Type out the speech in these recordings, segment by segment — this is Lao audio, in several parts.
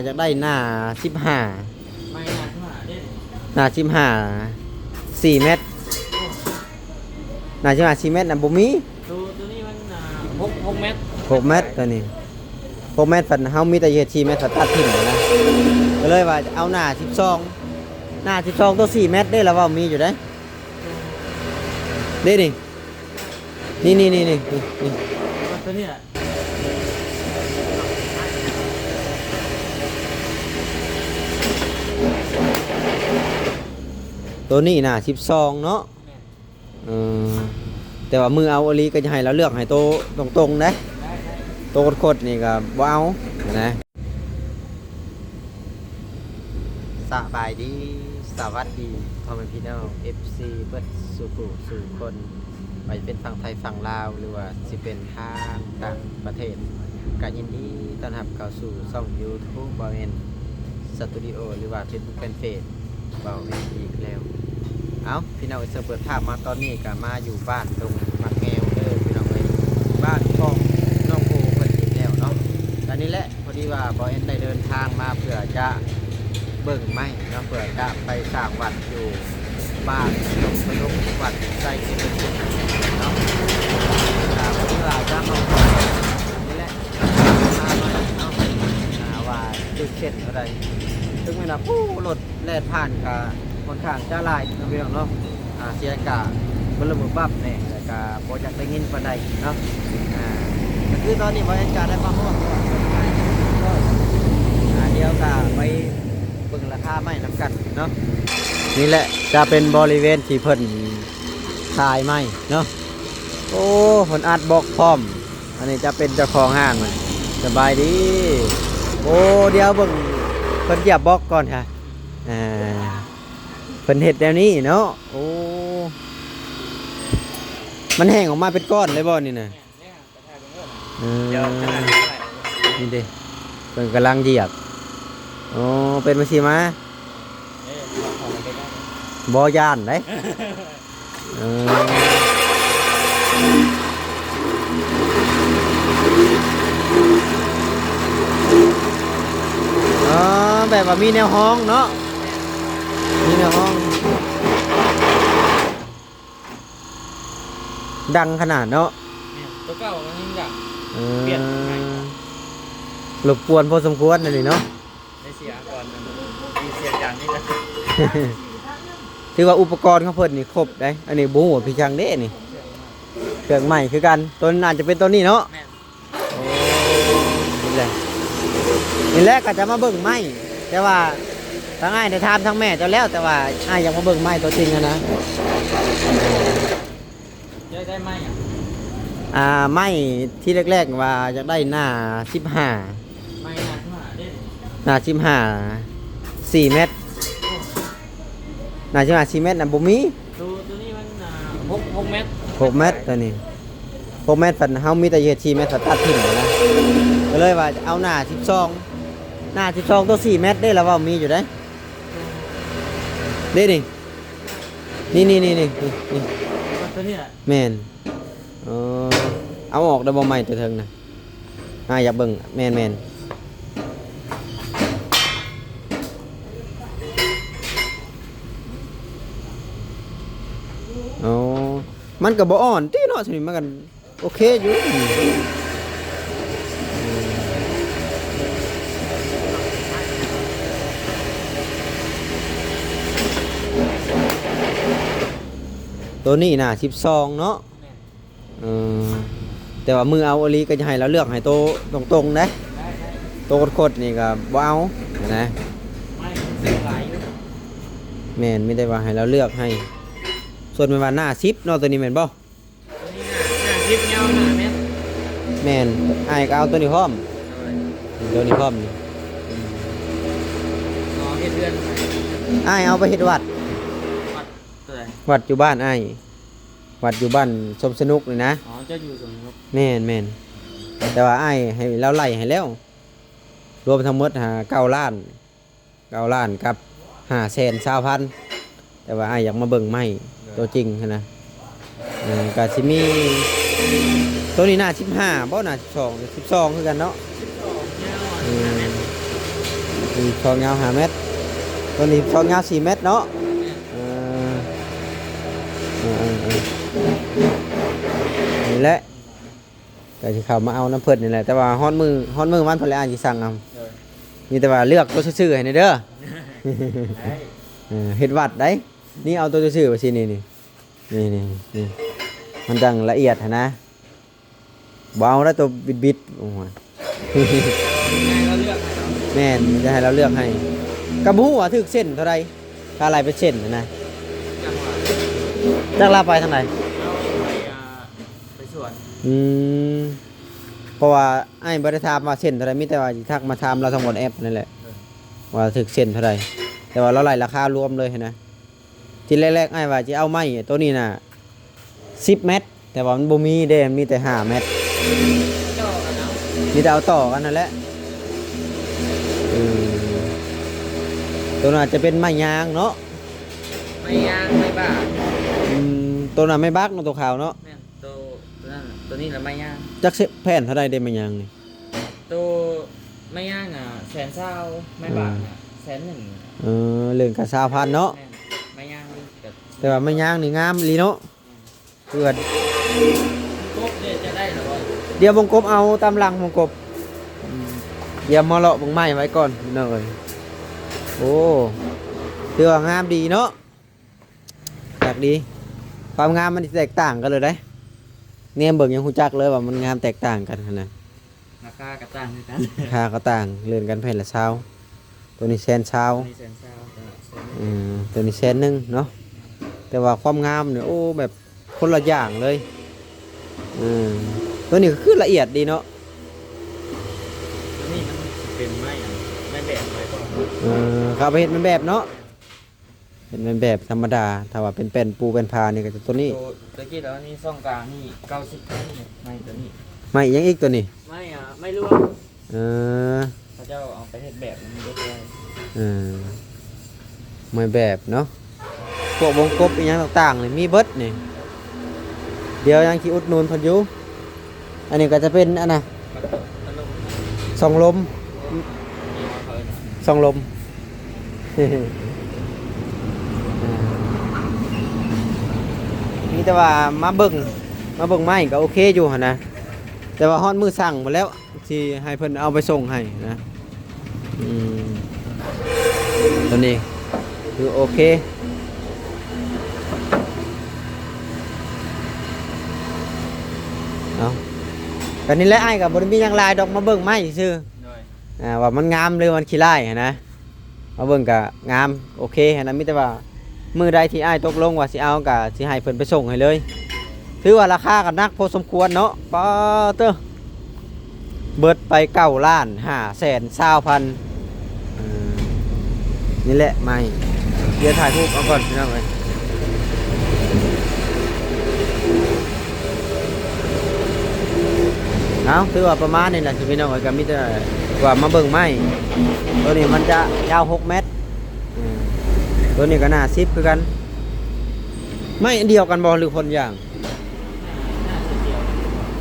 ຢາກໄດ້ໜ້າສິບຫ້າ ໄມ້ໜ້າສິບຫ້າເດ້ ໜ້າສິບຫ້າສີ່ແມັດ ໂອ້ ໜ້າສິບຫ້າສີ່ແມັດນະບໍ່ມີ. ໂຕ ໂຕນີ້ມັນ ອ່າ ຫົກ ຫົກແມັດ ຫົກແມັດ ໂຕນີ້ຫົກແມັດ ພັດເຮົາມີແຕ່ເຮັດສີ່ແມັດ ພັດຕັດຖິ້ມນະ ກໍເລີຍວ່າເອົາໜ້າສິບສອງ ໜ້າສິບສອງໂຕສີ່ແມັດເດ້ ລາວເວົ້າມີຢູ່ເດ້ ເດ້ນີ້ ນີ້ໆໆໆ ນີ້ ໂຕນີ້ແຫຼະ ໂຕນີ້ໜ້າສິບສອງເນາະ ແມ່ນ ເອີ ແຕ່ວ່າມືເອົາອີ່ຫຼີກໍຈະໃຫ້ລາວເລືອກໃຫ້ໂຕຕົງໆເດ້ ໄດ້ໆ ໂຕຄົດໆນີ້ກໍບໍ່ເອົານະ. ສະບາຍດີ ສະຫວັດດີພໍ່ແມ່ພີ່ນ້ອງ ເອັຟຊີ ເບິດສູ່ຜູ້ສູ່ຄົນ ບໍ່ວ່າຈະເປັນຝັ່ງໄທຝັ່ງລາວ ຫຼືວ່າຊິເປັນທາງຕ່າງປະເທດ ກະຍິນດີຕ້ອນຮັບເຂົ້າສູ່ຊ່ອງຢູທູບ ບ່າວເອັນ ສະຕູດິໂອ ຫຼືວ່າເຟສບຸກແຟນເພຈ ເວົ້າແມ່ນອີກແລ້ວ. ເອົ້າ ພີ່ນ້ອງເອີຍ ເຊິ່ງເປີດພາບມາຕອນນີ້ກໍມາຢູ່ບ້ານດົງໝາກແງວເດີພີ່ນ້ອງເອີຍ ບ້ານຂອງນ້ອງໂອເພິ່ນອີກແລ້ວເນາະ. ກໍນີ້ແຫຼະ ພໍດີວ່າບ່າວແອນໄດ້ເດີນທາງມາເພື່ອຈະເບິ່ງໄມ້ເນາະ ເພື່ອຈະໄປສ້າງວັດຢູ່ບ້ານດົງສະໜຸກ ວັດໄຊເສດຖະເນາະ. ກໍພໍດີວ່າຈະມາເບິ່ງນີ້ແຫຼະ ມາເນາະ ອ່າ ວ່າຈຸດເຊັນເທົ່າໃດ ເຖິງແມ່ນວ່າ ໂອ້ ລົດແລ່ນຜ່ານກະຂ້ອນຂ້າງຈະຫຼາຍເນາະ ພີ່ນ້ອງເນາະ ອ່າ ສຽງກະບໍ່ລະບົບບັບແດ່ ແລ້ວກະບໍ່ຢາກໄດ້ຍິນປານໃດເນາະ ອ່າ ກໍຄືຕອນນີ້ບ່າວແອນຈະໄດ້ມາຮອດ ອ່າ ດຽວກະໄປເບິ່ງລາຄາໄມ້ນຳກັນເນາະ. ນີ້ແຫຼະຈະເປັນບໍລິເວນທີ່ເພິ່ນຂາຍໄມ້ເນາະ ໂອ້ ເພິ່ນອັດບລັອກພ້ອມ. ອັນນີ້ຈະເປັນເຈົ້າຂອງຮ້ານ ສະບາຍດີ. ໂອ້ ດຽວເບິ່ງເພິ່ນຢຽບບລັອກກ່ອນຄ່ະ ອ່າ ເພິ່ນເຮັດແນວນີ້ເນາະ ໂອ້ ມັນແຫ້ງອອກມາເປັນກ້ອນເລີຍບໍ່ນີ້ນະ? ເອີ ນີ້ເດ້ ເພິ່ນກຳລັງຢຽບ ໂອ້ ເປັນຈັ່ງຊີ້ມາ ເອີ ບໍ່ຢ້ານເດ້. ເອີ ອໍ ແບບວ່າມີແນວຮ້ອງເນາະ ມີແນວຮ້ອງ ດັງຂະໜາດເນາະ. ແມ່ນ ໂຕເກົ່າມັນຍັງດັງ ເອີ ປ່ຽນໃໝ່ ລົບກວນພໍສົມຄວນອັນນີ້ເນາະ. ໄດ້ເສຍກ່ອນ ມີສຽງດັງນີ້ນະ ຖືວ່າອຸປະກອນຂອງເພິ່ນນີ້ຄົບເດ້. ອັນນີ້ບໍ່ຮູ້ວ່າເປັນຫຍັງເດ້ນີ້ ເຄື່ອງໃໝ່ຄືກັນ ໂຕນັ້ນອາດຈະເປັນໂຕນີ້ເນາະ. ແມ່ນ ໂອ້ ນີ້ແຫຼະ ນີ້ແຫຼະ ກໍຈະມາເບິ່ງໄມ້ ແຕ່ວ່າທາງອ້າຍໄດ້ຖາມທາງແມ່ເຈົ້າແລ້ວ ແຕ່ວ່າອ້າຍຢາກມາເບິ່ງໄມ້ຕົວຈິງຫັ້ນນະ. ຢາກໄດ້ໄມ້ຫຍັງ? ອ່າ ໄມ້ທີ່ແລກໆວ່າຢາກໄດ້ໜ້າສິບຫ້າ ໄມ້ໜ້າສິບຫ້າເດ້ ໜ້າສິບຫ້າສີ່ແມັດ ໂອ້ ໜ້າສິບຫ້າສີ່ແມັດນະບໍ່ມີ. ໂຕ ໂຕນີ້ມັນ ອ່າ ຫົກ ຫົກແມັດ ຫົກແມັດ ໂຕນີ້ຫົກແມັດ ພັດເຮົາມີແຕ່ເຮັດສີ່ແມັດ ພັດຕັດຖິ້ມນະ ກໍເລີຍວ່າເອົາໜ້າສິບສອງ ໜ້າສິບສອງໂຕສີ່ແມັດເດ້ ລາວເວົ້າມີຢູ່ເດ້ ເດ້ນີ້ ນີ້ໆໆໆ ນີ້ ໂຕນີ້ແຫຼະ ແມ່ນ ເອີ ເອົາອອກໄດ້ບໍ່ໄມ້ແຕ່ເທິງນະ ອ້າຍຢາກເບິ່ງ ແມ່ນໆ ໂອ້ ມັນກໍບໍ່ອ່ອນຕິເນາະ ຊະນີ້ມັນກໍ ໂອເຄຢູ່ ໂຕນີ້ໜ້າສິບສອງເນາະ ແມ່ນ ເອີ ແຕ່ວ່າມືເອົາອີ່ຫຼີກໍຈະໃຫ້ລາວເລືອກໃຫ້ໂຕຕົງໆເດ້ ໄດ້ໆ ໂຕຄົດໆນີ້ກໍບໍ່ເອົານະ ໄມ້ມັນເສຍຫຼາຍຢູ່ ແມ່ນ ມີແຕ່ວ່າໃຫ້ລາວເລືອກໃຫ້ ສ່ວນແມ່ນວ່າໜ້າສິບເນາະ ໂຕນີ້ແມ່ນບໍ່? ໂຕນີ້ໜ້າ ໜ້າສິບ ຍາວຫ້າແມັດ ແມ່ນ ອ້າຍກໍເອົາໂຕນີ້ພ້ອມ ໂດຍ ໂຕນີ້ພ້ອມນີ້ ອໍ ເຮັດເຮືອນ ອ້າຍເອົາໄປເຮັດວັດ ວັດຕົວໃດ? ວັດຢູ່ບ້ານອ້າຍ ວັດຢູ່ບ້ານສົມສະໜຸກນີ້ນະ ອໍ ເຈົ້າຢູ່ສົມສະໜຸກ ແມ່ນໆ ແຕ່ວ່າອ້າຍໃຫ້ລາວໄລ່ໃຫ້ແລ້ວ ລວມທັງໝົດຫາເກົ້າລ້ານ ເກົ້າລ້ານກັບຫ້າແສນຊາວພັນ ແຕ່ວ່າອ້າຍຢາກມາເບິ່ງໄມ້ ໂດຍ ຕົວຈິງຫັ້ນນະ ເອີ ກະຊິມີ ໂຕນີ້ໜ້າສິບຫ້າບໍ່ ໜ້າສິບສອງ ສິບສອງຄືກັນເນາະ ສິບສອງ ເອີ ຍາວຫ້າແມັດ ໂ ສິບສອງຍາວຫ້າແມັດ ໂຕນີ້ສິບສອງຍາວສີ່ແມັດເນາະ. ເອີ ເອີໆໆ ນີ້ແຫຼະ ກໍຊິເຂົ້າມາເອົານຳເພິ່ນນີ້ແຫຼະ ແຕ່ວ່າຮອດມື້ ຮອດມື້ມັນເພິ່ນແຫຼະ ອ້າຍຊິສັ່ງເອົາ. ໂດຍ ມີແຕ່ວ່າເລືອກໂຕຊື່ໆໃຫ້ແດ່ເດີ. ໄດ້ ເອີ ເຮັດວັດໄດ໋. ນີ້ເອົາໂຕຊື່ໆວ່າຊີ້ ນີ້ໆ ນີ້ໆ ນີ້ ມັນຈັ່ງລະອຽດຫັ້ນນະ. ບໍ່ເອົາແລ້ວໂຕບິດໆ ໂອ້ຍ ໃຫ້ລາວເລືອກໃຫ້ເນາະ. ແມ່ນ ຈະໃຫ້ລາວເລືອກໃຫ້ ກໍບໍ່ຮູ້ວ່າຖືກເສັ້ນເທົ່າໃດ ຖ້າໄລ່ເປັນເສັ້ນຫັ້ນນະ. ຈັກວ່າ ຈັກລາວໄປທາງໃດ? ລາວໄປ ອ່າ ໄປສວນ. ອືມ ເພາະວ່າອ້າຍບໍ່ໄດ້ຖາມວ່າເສັ້ນເທົ່າໃດ ມີແຕ່ວ່າຊິທັກມາຖາມລາວທາງ WhatsApp ນັ້ນແຫຼະ ເອີ ວ່າຖືກເສັ້ນເທົ່າໃດ ແຕ່ວ່າລາວໄລ່ລາຄາລວມເລີຍຫັ້ນນະ. ທີແລກໆ ອ້າຍວ່າຊິເອົາໄມ້ໂຕນີ້ນະສິບແມັດ ແຕ່ວ່າມັນບໍ່ມີເດ້ ມັນມີແຕ່ຫ້າແມັດ ມີແຕ່ເອົາຕໍ່ກັນຫັ້ນແຫຼະ. ເອີ ໂຕນັ້ນອາດຈະເປັນໄມ້ຍາງເນາະ ໄມ້ຍາງ ໄມ້ບາກ. ອືມ ໂຕນັ້ນໄມ້ບາກເນາະ ໂຕຂາວເນາະ. ແມ່ນ ໂຕ ໂຕນັ້ນ ໂຕນີ້ລະໄມ້ຍາງ. ຈັກແຜ່ນເທົ່າໃດເດ້ໄມ້ຍາງນີ້? ໂຕໄມ້ຍາງນະແສນຊາວ ໄມ້ບາກນະ ເອີ ແສນໜຶ່ງ. ເອີ ເລື່ອງກະຊາວພັນເນາະ. ແມ່ນ ໄມ້ຍາງມັນກະ ແຕ່ວ່າໄມ້ຍາງນີ້ງາມອີ່ຫຼີເນາະ. ແມ່ນ ເພື່ອ ວົງກົບເດ ຈະໄດ້ລະບໍ່? ດຽວວົງກົບເອົາຕາມຫຼັງວົງກົບ. ອືມ ດຽວມາເລາະເບິ່ງໄມ້ໄວ້ກ່ອນພີ່ນ້ອງເອີຍ. ໂອ້ ຖືວ່າງາມດີເນາະ. ແປກດີ ຄວາມງາມມັນຊິແຕກຕ່າງກັນເລີຍເດ້. ແນມເບິ່ງຍັງຮູ້ຈັກເລີຍວ່າມັນງາມແຕກຕ່າງກັນຫັ້ນນະ. ລາຄາກໍຕ່າງຄືກັນ ລາຄາກໍຕ່າງ ເລື່ອນກັນແຜ່ນລະຊາວ ໂຕນີ້ແສນຊາວ ໂຕນີ້ແສນຊາວ ໂຕນີ້ແສນໜຶ່ງ ເອີ ໂຕນີ້ແສນໜຶ່ງເນາະ. ແຕ່ວ່າຄວາມງາມນີ້ ໂອ້ ແບບຄົນລະຢ່າງເລີຍ. ເອີ ໂຕນີ້ກໍຄືລະອຽດດີເນາະ. ໂຕນີ້ມັນຊິເປັນໄມ້ອັນ ໄມ້ແບບໄມ້ກ່ອນ. ເອີ ເຂົາເອົາໄປເຮັດໄມ້ແບບເນາະ. ເປັນແມ່ນແບບທຳມະດາ ຖ້າວ່າເປັນແປ້ນປູແປ້ນຜ້ານີ້ກໍຕົວນີ້. ໂຕ ຕະກີ້ແລ້ວນີ້ຊ່ອງກາງນີ້ເກົ້າສິບພັນ ໄມ້ຕົວນີ້. ໄມ້ຫຍັງອີກຕົວນີ້? ໄມ້ ອ່າ ໄມ້ລວກ. ເອີ ເຂົາເຈົ້າເອົາໄປເຮັດແບບມັນເລີຍ. ເອີ ໄມ້ແບບເນາະ ພວກວົງກົບອີ່ຫຍັງຕ່າງໆນີ້ມີເບິດນີ້. ດຽວຍັງຊິອຸດໜູນເພິ່ນຢູ່. ອັນນີ້ກໍຈະເປັນອັນນະ ສອງລົມ ສອງລົມ. ມີແຕ່ວ່າມາເບິ່ງ ມາເບິ່ງໄມ້ກໍໂອເຄຢູ່ຫັ້ນນະ ແຕ່ວ່າຮອດມື້ສັ່ງພຸ້ນແລ້ວ ຊິໃຫ້ເພິ່ນເອົາໄປສົ່ງໃຫ້ນະ. ອືມ ຕົວນີ້ຄືໂອເຄເນາະ. ກໍນີ້ແຫຼະ ອ້າຍກໍບໍ່ໄດ້ມີຫຍັງຫຼາຍດອກ ມາເບິ່ງໄມ້ຊື່. ໂດຍ ອ່າ ວ່າມັນງາມ ຫຼື ມັນຂີ້ລ້າຍຫັ້ນນະ. ມາເບິ່ງກະງາມ ໂອເຄຫັ້ນນະ. ມີແຕ່ວ່າມື້ໃດທີ່ອ້າຍຕົກລົງວ່າຊິເອົາ ກະຊິໃຫ້ເພິ່ນໄປສົ່ງໃຫ້ເລີຍ. ຖືວ່າລາຄາກໍໜັກພໍສົມຄວນເນາະ. ປາເຕີ ເບິດໄປເກົ້າລ້ານຫ້າແສນຊາວພັນ. ເອີ ນີ້ແຫຼະໄມ້ ດຽວຖ່າຍຮູບເອົາກ່ອນພີ່ນ້ອງເອີຍ. ເອົາ ຖືວ່າປະມານນີ້ແຫຼະພີ່ນ້ອງເອີຍ. ກໍມີແຕ່ວ່າມາເບິ່ງໄມ້ ໂຕນີ້ມັນຈະຍາວຫົກແມັດ ໂຕນີ້ກໍໜ້າສິບຄືກັນ. ໄມ້ອັນດຽວກັນບໍ່ ຫຼືຄົນຢ່າງ?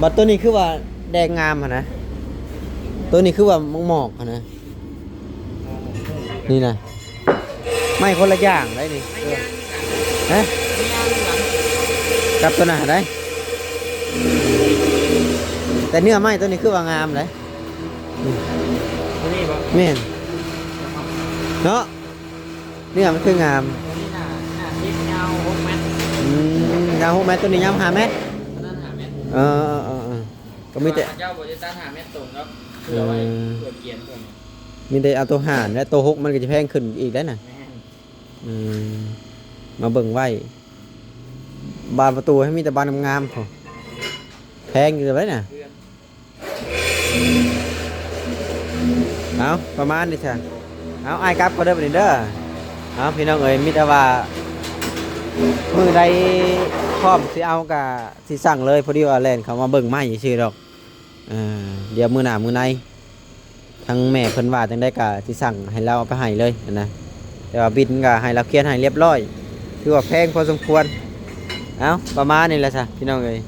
ບັດໂຕນີ້ຄືວ່າແດງງາມຫັ້ນນະ ໂຕນີ້ຄືວ່າໝອກໆຫັ້ນນະ. ນີ້ນະ ໄມ້ຄົນລະຢ່າງໄດ໋ນີ້. ຮະ? ກັບຕົວນັ້ນໄດ໋ ແຕ່ເນື້ອໄມ້ຕົວນີ້ຄືວ່າງາມໄດ໋. ຕົວນີ້ບໍ່? ແມ່ນເນາະ ເນື້ອມັນຄືງາມ. ຕົວນີ້ໜ້າ ໜ້າສິບ ຍາວຫົກແມັດ. ອືມ ຍາວຫົກແມັດ ຕົວນີ້ຍາວຫ້າແມັດ. ຕົວນັ້ນຫ້າແມັດ. ເອີໆໆ ກໍມີແຕ່ ເຂົາເຈົ້າບໍ່ໄດ້ຕັດຫ້າແມັດຕົງດອກ ເພື່ອໄວ້ ເອີ ເພື່ອກຽນເພິ່ນ. ມີແຕ່ເອົາຕົວຫ້າ ແລະ ຕົວຫົກມັນກໍຈະແພງຂຶ້ນອີກໄດ໋ນະ. ແມ່ນ. ອືມ ມາເບິ່ງໄວ້ ບານປະຕູໃຫ້ມີແຕ່ບານງາມໆ ພຸ້ນ ແພງຢູ່ໄດ໋ນະ. ເອົາ ປະມານນີ້ຊະ. ເອົາ ອ້າຍກັບກ່ອນເດີບັດນີ້ເດີ. ເອົາ ພີ່ນ້ອງເອີຍ ມີແຕ່ວ່າມື້ໃດພ້ອມຊິເອົາກະຊິສັ່ງເລີຍ ພໍດີວ່າແລ່ນເຂົ້າມາເບິ່ງໄມ້ຊື່ດອກ. ເອີ ດຽວມື້ໜ້າມື້ໃນ ທາງແມ່ເພິ່ນວ່າຈັ່ງໃດກະຊິສັ່ງໃຫ້ລາວເອົາໄປໃຫ້ເລີຍຫັ້ນນະ. ແຕ່ວ່າບິນກະໃຫ້ລາວຂຽນໃຫ້ລຽບຮ້ອຍ ຖືວ່າແພງພໍສົມຄວນ. ເອົາ ປະມານນີ້ແຫຼະຊະ ພີ່ນ້ອງເອີຍ.